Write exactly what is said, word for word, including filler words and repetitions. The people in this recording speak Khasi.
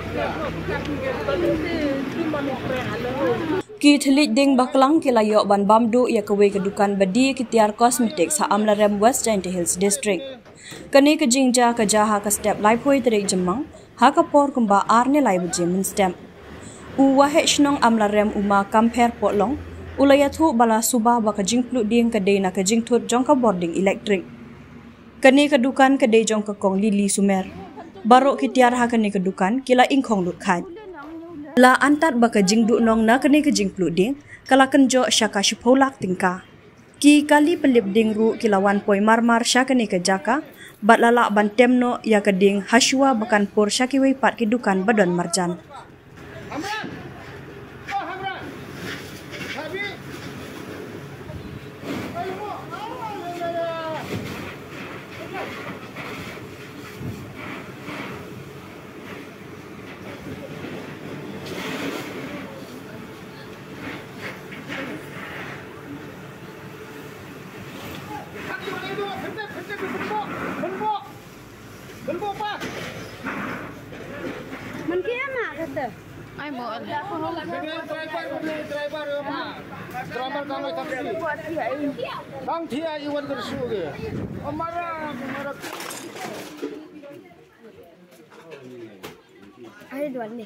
Ki thylliej ding baklang ki la ïoh ban bam duh ïa kawei ka dukan ba die ki tiar cosmetics ha Amlarem, West Jaintia Hills District. Kane ka jingjia ka jia ha ka step laiphew tarik Jymmang ha ka por kumba ar ne lai baje mynstep. U Waheh Shnong Amlarem, u Ma Kampher Pohlong, u la ïathuh ba la suba ba ka jingpluh ding ka dei na ka jingthut jong ka bording elektrik. Kane ka dukan ka dei jong ka Kong Lily Sumer. Baroh ki tiar ha kane ka dukan ki la ingkhong lut khat. La antad ba ka jingduhnong na kane ka jingpluh ding ka la kynjoh sha ka shiphew lak tyngka. Ki kali pynlip ding ruh ki la wan poi marmar sha kane ka jaka bad la lah ban tem noh ïa ka ding hashwa ba kan pur sha kiwei pat ki dukan ba don marjan. Ai mo. Driver, driver, driver, driver, driver, driver. Tang thia iwan kersu ke. Amara, amara. Ai, duan ni.